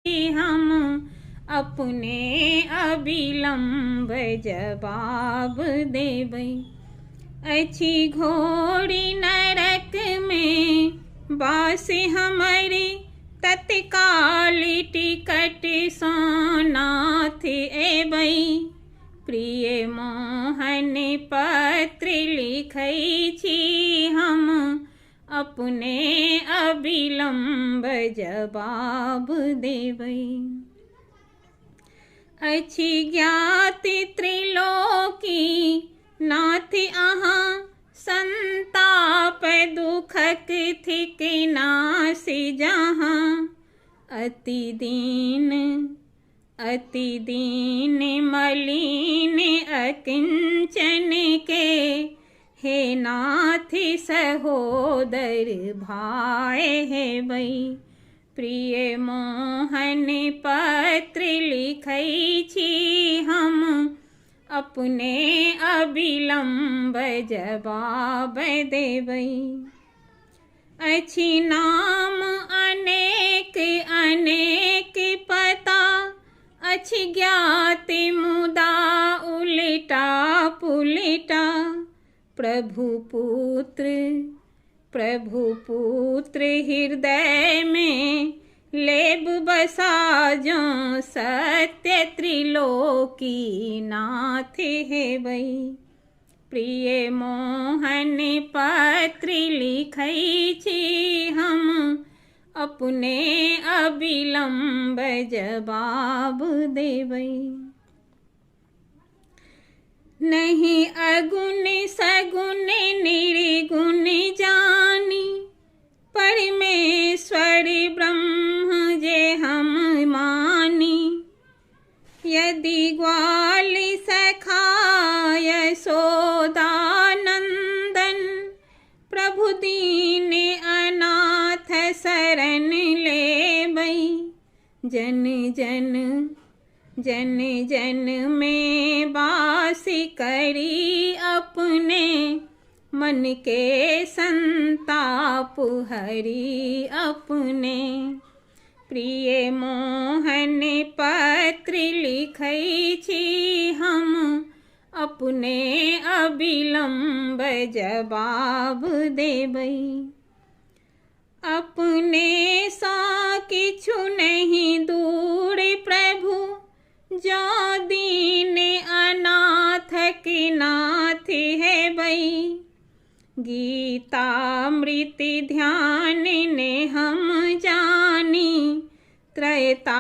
हम अपने अविलम्ब जवाब देबै। अछि घोरी नरक मे बास हमर, तत्काल टिकट नाथ एबै। प्रिय मोहन पत्र लिखै छी हम अपने अविलम्ब जवाब देबै। अछि ज्ञात त्रिलोकी नाथ अहाँ, संताप दुखक थिक नाश जहाँ। अति दीन अति दीन मलिन अकिंचन के, हे नाथ सहोदर भाय हेबै। प्रिय मोहन पत्र लिखै छी हम अपने अविलम्ब जवाब देबै। अछि नाम अनेक अनेक पता, अछि ज्ञात मुदा उल्टा पुलटा। प्रभु पुत्र हृदय में लेब बसा जो, सत्य त्रिलोकी नाथ हेबै। प्रिय मोहन पत्र लिखै छी हम अपने अविलम्ब जवाब देबै। नहीं अगुण सगुण निर्गुण जानी, परमेश्वर ब्रह्म जे हम मानी। यदि ग्वाल सखा यशोदानंदन, प्रभु दीन अनाथ शरण लेबै। जन जन जन जन में वास करी अपने, मन के संताप हरि अपने। प्रिय मोहन पत्र लिखै छी हम अपने अविलम्ब जवाब देबै। अपने सँ किछु नहीं दूर प्रभु, जो दीन अनाथक नाथ हेबै। गीतामृत ध्यान ने हम जानी, त्रयता